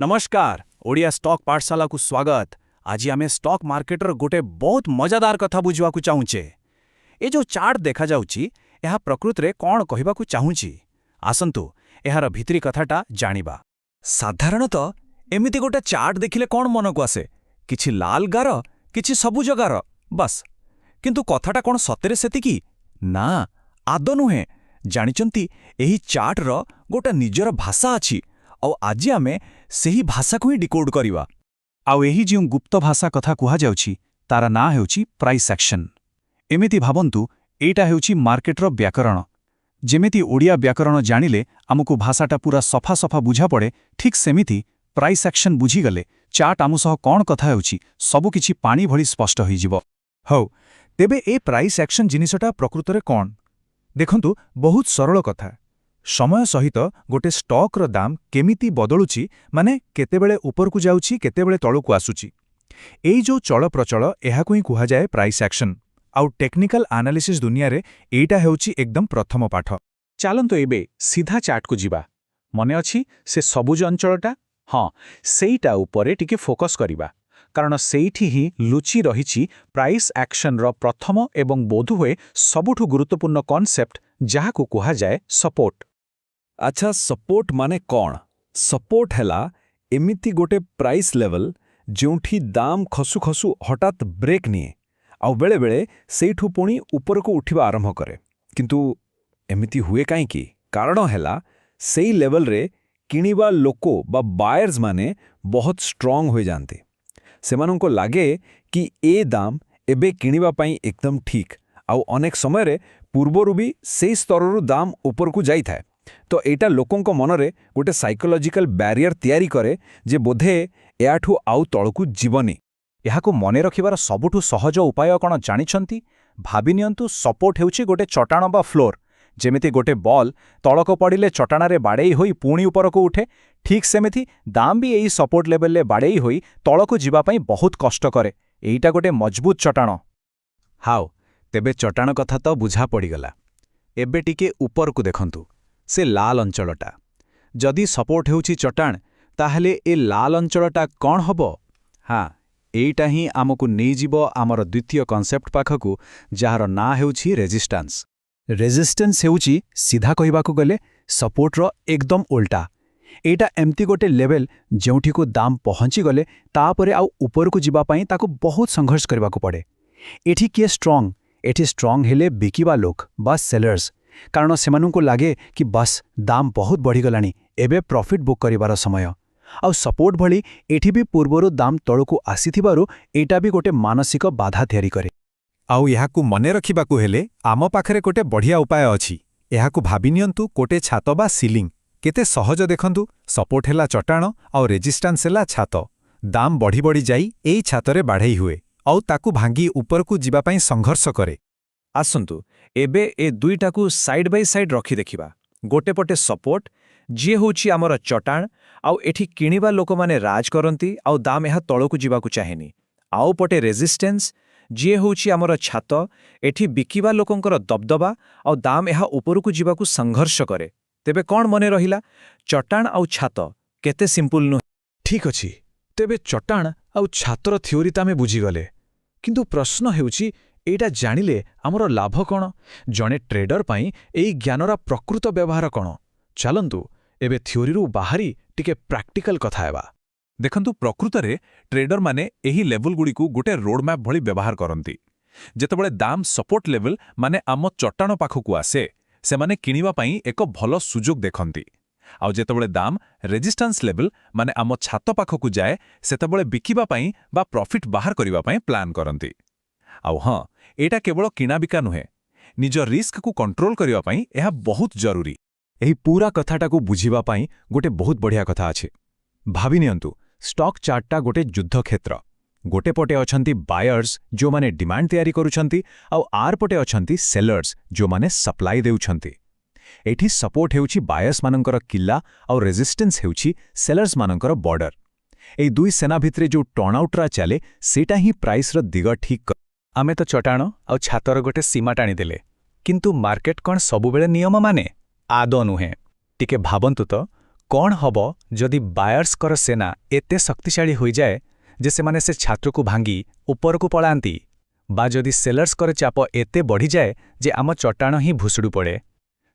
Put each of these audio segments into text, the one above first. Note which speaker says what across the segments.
Speaker 1: ନମସ୍କାର, ଓଡ଼ିଆ ଷ୍ଟକ୍ ପାଠଶାଳାକୁ ସ୍ୱାଗତ। ଆଜି ଆମେ ଷ୍ଟକ୍ ମାର୍କେଟର ଗୋଟେ ବହୁତ ମଜାଦାର କଥା ବୁଝିବାକୁ ଚାହୁଁଛେ। ଏ ଯେଉଁ ଚାର୍ଟ ଦେଖାଯାଉଛି, ଏହା ପ୍ରକୃତରେ କ'ଣ କହିବାକୁ ଚାହୁଁଛି? ଆସନ୍ତୁ, ଏହାର ଭିତିରି କଥାଟା ଜାଣିବା। ସାଧାରଣତଃ ଏମିତି ଗୋଟେ ଚାର୍ଟ ଦେଖିଲେ କ'ଣ ମନକୁ ଆସେ? କିଛି ଲାଲ ଗାର, କିଛି ସବୁଜ ଗାର, ବାସ୍। କିନ୍ତୁ କଥାଟା କ'ଣ ସତରେ ସେତିକି? ନା, ଆଦୌ ନୁହେଁ। ଜାଣିଛନ୍ତି, ଏହି ଚାର୍ଟର ଗୋଟେ ନିଜର ଭାଷା ଅଛି ଆଉ ଆଜି ଆମେ ସେହି ଭାଷାକୁ ହିଁ ଡିକୋଡ୍ କରିବା। ଆଉ ଏହି ଯେଉଁ ଗୁପ୍ତ ଭାଷା କଥା କୁହାଯାଉଛି, ତାର ନାଁ ହେଉଛି ପ୍ରାଇସ୍ ଆକ୍ସନ୍। ଏମିତି ଭାବନ୍ତୁ, ଏଇଟା ହେଉଛି ମାର୍କେଟର ବ୍ୟାକରଣ। ଯେମିତି ଓଡ଼ିଆ ବ୍ୟାକରଣ ଜାଣିଲେ ଆମକୁ ଭାଷାଟା ପୁରା ସଫା ସଫା ବୁଝାପଡ଼େ, ଠିକ୍ ସେମିତି ପ୍ରାଇସ୍ ଆକ୍ସନ୍ ବୁଝିଗଲେ ଚାର୍ଟ ଆମ ସହ କ'ଣ କଥା ହେଉଛି, ସବୁକିଛି ପାଣି ଭଳି ସ୍ପଷ୍ଟ ହୋଇଯିବ।
Speaker 2: ହଉ, ତେବେ ଏ ପ୍ରାଇସ୍ ଆକ୍ସନ୍ ଜିନିଷଟା ପ୍ରକୃତରେ କ'ଣ? ଦେଖନ୍ତୁ, ବହୁତ ସରଳ କଥା। ସମୟ ସହିତ ଗୋଟେ ଷ୍ଟକ୍ର ଦାମ କେମିତି ବଦଳୁଛି, ମାନେ କେତେବେଳେ ଉପରକୁ ଯାଉଛି, କେତେବେଳେ ତଳକୁ ଆସୁଛି, ଏଇ ଯୋଉ ଚଳପ୍ରଚଳ, ଏହାକୁ ହିଁ କୁହାଯାଏ ପ୍ରାଇସ୍ ଆକ୍ସନ୍। ଆଉ ଟେକ୍ନିକାଲ ଆନାଲିସିସ୍ ଦୁନିଆରେ ଏଇଟା ହେଉଛି ଏକଦମ ପ୍ରଥମ ପାଠ।
Speaker 3: ଚାଲନ୍ତୁ, ଏବେ ସିଧା ଚାର୍ଟକୁ ଯିବା। ମନେ ଅଛି ସେ ସବୁଜ ଅଞ୍ଚଳଟା? ହଁ, ସେଇଟା ଉପରେ ଟିକେ ଫୋକସ୍ କରିବା, କାରଣ ସେଇଠି ହିଁ ଲୁଚି ରହିଛି ପ୍ରାଇସ୍ ଆକ୍ସନର ପ୍ରଥମ ଏବଂ ବୋଧହୁଏ ସବୁଠୁ ଗୁରୁତ୍ୱପୂର୍ଣ୍ଣ କନସେପ୍ଟ, ଯାହାକୁ କୁହାଯାଏ ସପୋର୍ଟ।
Speaker 4: ଆଚ୍ଛା, ସପୋର୍ଟ ମାନେ କ'ଣ? ସପୋର୍ଟ ହେଲା ଏମିତି ଗୋଟେ ପ୍ରାଇସ୍ ଲେଭେଲ, ଯେଉଁଠି ଦାମ ଖସୁ ଖସୁ ହଠାତ୍ ବ୍ରେକ୍ ନିଏ ଆଉ ବେଳେବେଳେ ସେଇଠୁ ପୁଣି ଉପରକୁ ଉଠିବା ଆରମ୍ଭ କରେ। କିନ୍ତୁ ଏମିତି ହୁଏ କାହିଁକି? କାରଣ ହେଲା, ସେଇ ଲେଭେଲରେ କିଣିବା ଲୋକ ବା ବାୟର୍ସ ମାନେ ବହୁତ ଷ୍ଟ୍ରଙ୍ଗ ହୋଇଯାଆନ୍ତି। ସେମାନଙ୍କୁ ଲାଗେ କି ଏ ଦାମ ଏବେ କିଣିବା ପାଇଁ ଏକଦମ ଠିକ୍। ଆଉ ଅନେକ ସମୟରେ ପୂର୍ବରୁ ବି ସେଇ ସ୍ତରରୁ ଦାମ ଉପରକୁ ଯାଇଥାଏ। ତ ଏଇଟା ଲୋକଙ୍କ ମନରେ ଗୋଟେ ସାଇକୋଲୋଜିକାଲ ବ୍ୟାରିୟର ତିଆରି କରେ ଯେ ବୋଧେ ଏହାଠୁ ଆଉ ତଳକୁ ଯିବନି।
Speaker 1: ଏହାକୁ ମନେ ରଖିବାର ସବୁଠୁ ସହଜ ଉପାୟ କ'ଣ ଜାଣିଛନ୍ତି? ଭାବିନିଅନ୍ତୁ, ସପୋର୍ଟ ହେଉଛି ଗୋଟେ ଚଟାଣ ବା ଫ୍ଲୋର୍। ଯେମିତି ଗୋଟେ ବଲ୍ ତଳକୁ ପଡ଼ିଲେ ଚଟାଣରେ ବାଡ଼େଇ ହୋଇ ପୁଣି ଉପରକୁ ଉଠେ, ଠିକ୍ ସେମିତି ଦାମ ବି ଏହି ସପୋର୍ଟ ଲେଭେଲରେ ବାଡ଼େଇ ହୋଇ ତଳକୁ ଯିବା ପାଇଁ ବହୁତ କଷ୍ଟ କରେ। ଏଇଟା ଗୋଟେ ମଜବୁତ ଚଟାଣ।
Speaker 3: ହଉ, ତେବେ ଚଟାଣ କଥା ତ ବୁଝା ପଡ଼ିଗଲା। ଏବେ ଟିକେ ଉପରକୁ ଦେଖନ୍ତୁ, ସେ ଲାଲ ଅଞ୍ଚଳଟା। ଯଦି ସପୋର୍ଟ ହେଉଛି ଚଟାଣ, ତାହେଲେ ଏ ଲାଲ ଅଞ୍ଚଳଟା କ'ଣ ହବ? ହଁ, ଏଇଟା ହିଁ ଆମକୁ ନେଇଯିବ ଆମର ଦ୍ୱିତୀୟ କନସେପ୍ଟ ପାଖକୁ, ଯାହାର ନାଁ ହେଉଛି ରେଜିଷ୍ଟାନ୍ସ।
Speaker 1: ରେଜିଷ୍ଟାନ୍ସ ହେଉଛି, ସିଧା କହିବାକୁ ଗଲେ, ସପୋର୍ଟର ଏକଦମ ଓଲଟା। ଏଇଟା ଏମିତି ଗୋଟେ ଲେଭେଲ, ଯେଉଁଠିକୁ ଦାମ ପହଞ୍ଚିଗଲେ ତାପରେ ଆଉ ଉପରକୁ ଯିବା ପାଇଁ ତାକୁ ବହୁତ ସଂଘର୍ଷ କରିବାକୁ ପଡ଼େ। ଏଠି କିଏ ଷ୍ଟ୍ରଙ୍ଗ? ଏଠି ଷ୍ଟ୍ରଙ୍ଗ ହେଲେ ବିକିବା ଲୋକ ବା ସେଲର୍ସ, କାରଣ ସେମାନଙ୍କୁ ଲାଗେ କି ବସ୍, ଦାମ ବହୁତ ବଢ଼ିଗଲାଣି, ଏବେ ପ୍ରଫିଟ୍ ବୁକ୍ କରିବାର ସମୟ। ଆଉ ସପୋର୍ଟ ଭଳି ଏଠି ବି ପୂର୍ବରୁ ଦାମ ତଳକୁ ଆସିଥିବାରୁ ଏଇଟା ବି ଗୋଟେ ମାନସିକ ବାଧା ତିଆରି କରେ।
Speaker 2: ଆଉ ଏହାକୁ ମନେ ରଖିବାକୁ ହେଲେ ଆମ ପାଖରେ ଗୋଟେ ବଢ଼ିଆ ଉପାୟ ଅଛି। ଏହାକୁ ଭାବିନିଅନ୍ତୁ ଗୋଟେ ଛାତ ବା ସିଲିଂ। କେତେ ସହଜ ଦେଖନ୍ତୁ, ସପୋର୍ଟ ହେଲା ଚଟାଣ ଆଉ ରେଜିଷ୍ଟାନ୍ସ ହେଲା ଛାତ। ଦାମ ବଢ଼ି ବଢ଼ି ଯାଇ ଏଇ ଛାତରେ ବାଢ଼େଇ ହୁଏ ଆଉ ତାକୁ ଭାଙ୍ଗି ଉପରକୁ ଯିବା ପାଇଁ ସଂଘର୍ଷ କରେ।
Speaker 3: ଆସନ୍ତୁ, ଏବେ ଏ ଦୁଇଟାକୁ ସାଇଡ୍ ବାଇ ସାଇଡ୍ ରଖି ଦେଖିବା। ଗୋଟେ ପଟେ ସପୋର୍ଟ, ଯିଏ ହେଉଛି ଆମର ଚଟାଣ, ଆଉ ଏଠି କିଣିବା ଲୋକମାନେ ରାଜ କରନ୍ତି ଆଉ ଦାମ ଏହା ତଳକୁ ଯିବାକୁ ଚାହେଁନି। ଆଉ ପଟେ ରେଜିଷ୍ଟେନ୍ସ, ଯିଏ ହେଉଛି ଆମର ଛାତ। ଏଠି ବିକିବା ଲୋକଙ୍କର ଦବଦବା ଆଉ ଦାମ ଏହା ଉପରକୁ ଯିବାକୁ ସଂଘର୍ଷ କରେ। ତେବେ କ'ଣ ମନେ ରହିଲା? ଚଟାଣ ଆଉ ଛାତ, କେତେ ସିମ୍ପୁଲ ନୁହେଁ?
Speaker 2: ଠିକ୍ ଅଛି, ତେବେ ଚଟାଣ ଆଉ ଛାତର ଥିଓରି ତ ଆମେ ବୁଝିଗଲେ। କିନ୍ତୁ ପ୍ରଶ୍ନ ହେଉଛି, ଏଇଟା ଜାଣିଲେ ଆମର ଲାଭ କ'ଣ? ଜଣେ ଟ୍ରେଡର ପାଇଁ ଏଇ ଜ୍ଞାନର ପ୍ରକୃତ ବ୍ୟବହାର କ'ଣ? ଚାଲନ୍ତୁ, ଏବେ ଥିଓରିରୁ ବାହାରି ଟିକେ ପ୍ରାକ୍ଟିକାଲ କଥା ହେବା।
Speaker 5: ଦେଖନ୍ତୁ, ପ୍ରକୃତରେ ଟ୍ରେଡରମାନେ ଏହି ଲେଭେଲଗୁଡ଼ିକୁ ଗୋଟେ ରୋଡମ୍ୟାପ୍ ଭଳି ବ୍ୟବହାର କରନ୍ତି। ଯେତେବେଳେ ଦାମ ସପୋର୍ଟ ଲେଭେଲ, ମାନେ ଆମ ଚଟାଣ ପାଖକୁ ଆସେ, ସେମାନେ କିଣିବା ପାଇଁ ଏକ ଭଲ ସୁଯୋଗ ଦେଖନ୍ତି। ଆଉ ଯେତେବେଳେ ଦାମ ରେଜିଷ୍ଟାନ୍ସ ଲେଭେଲ, ମାନେ ଆମ ଛାତ ପାଖକୁ ଯାଏ, ସେତେବେଳେ ବିକିବା ପାଇଁ ବା ପ୍ରଫିଟ୍ ବାହାର କରିବା ପାଇଁ ପ୍ଲାନ୍ କରନ୍ତି। ଆଉ ହଁ, ଏଇଟା କେବଳ କିଣାବିକା ନୁହେଁ, ନିଜ ରିସ୍କକୁ କଣ୍ଟ୍ରୋଲ କରିବା ପାଇଁ ଏହା ବହୁତ ଜରୁରୀ।
Speaker 2: ଏହି ପୁରା କଥାଟାକୁ ବୁଝିବା ପାଇଁ ଗୋଟେ ବହୁତ ବଢ଼ିଆ କଥା ଅଛି। ଭାବିନିଅନ୍ତୁ, ଷ୍ଟକ୍ ଚାର୍ଟଟା ଗୋଟେ ଯୁଦ୍ଧକ୍ଷେତ୍ର। ଗୋଟେ ପଟେ ଅଛନ୍ତି ବାୟର୍ସ, ଯେଉଁମାନେ ଡିମାଣ୍ଡ ତିଆରି କରୁଛନ୍ତି, ଆଉ ଆର ପଟେ ଅଛନ୍ତି ସେଲର୍ସ, ଯେଉଁମାନେ ସପ୍ଲାଇ ଦେଉଛନ୍ତି। ଏଠି ସପୋର୍ଟ ହେଉଛି ବାୟର୍ସମାନଙ୍କର କିଲ୍ଲା ଆଉ ରେଜିଷ୍ଟାନ୍ସ ହେଉଛି ସେଲର୍ସମାନଙ୍କର ବର୍ଡର। ଏଇ ଦୁଇ ସେନା ଭିତରେ ଯେଉଁ ଟଣାଉଟରା ଚାଲେ, ସେଇଟା ହିଁ ପ୍ରାଇସ୍ର ଦିଗ ଠିକ୍ କରେ।
Speaker 3: ଆମେ ତ ଚଟାଣ ଆଉ ଛାତର ଗୋଟେ ସୀମା ଟାଣିଦେଲେ, କିନ୍ତୁ ମାର୍କେଟ କ'ଣ ସବୁବେଳେ ନିୟମ ମାନେ? ଆଦୌ ନୁହେଁ। ଟିକେ ଭାବନ୍ତୁ ତ,
Speaker 1: କ'ଣ ହବ ଯଦି ବାୟର୍ସଙ୍କର ସେନା ଏତେ ଶକ୍ତିଶାଳୀ ହୋଇଯାଏ ଯେ ସେମାନେ ସେ ଛାତକୁ ଭାଙ୍ଗି ଉପରକୁ ପଳାନ୍ତି, ବା ଯଦି ସେଲର୍ସଙ୍କର ଚାପ ଏତେ ବଢ଼ିଯାଏ ଯେ ଆମ ଚଟାଣ ହିଁ ଭୁଷୁଡ଼ି ପଡ଼େ,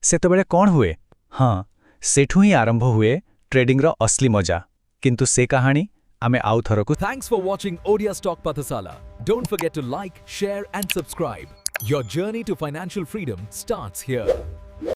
Speaker 1: ସେତେବେଳେ କ'ଣ ହୁଏ? ହଁ, ସେଠୁ ହିଁ ଆରମ୍ଭ ହୁଏ ଟ୍ରେଡିଂର ଅସଲି ମଜା। କିନ୍ତୁ ସେ କାହାଣୀ ଆମେ ଆଉ ଥରକୁ
Speaker 6: Thanks for watching Odia Stock Pathsala. Don't forget to like, share, and subscribe. Your journey to financial freedom starts here.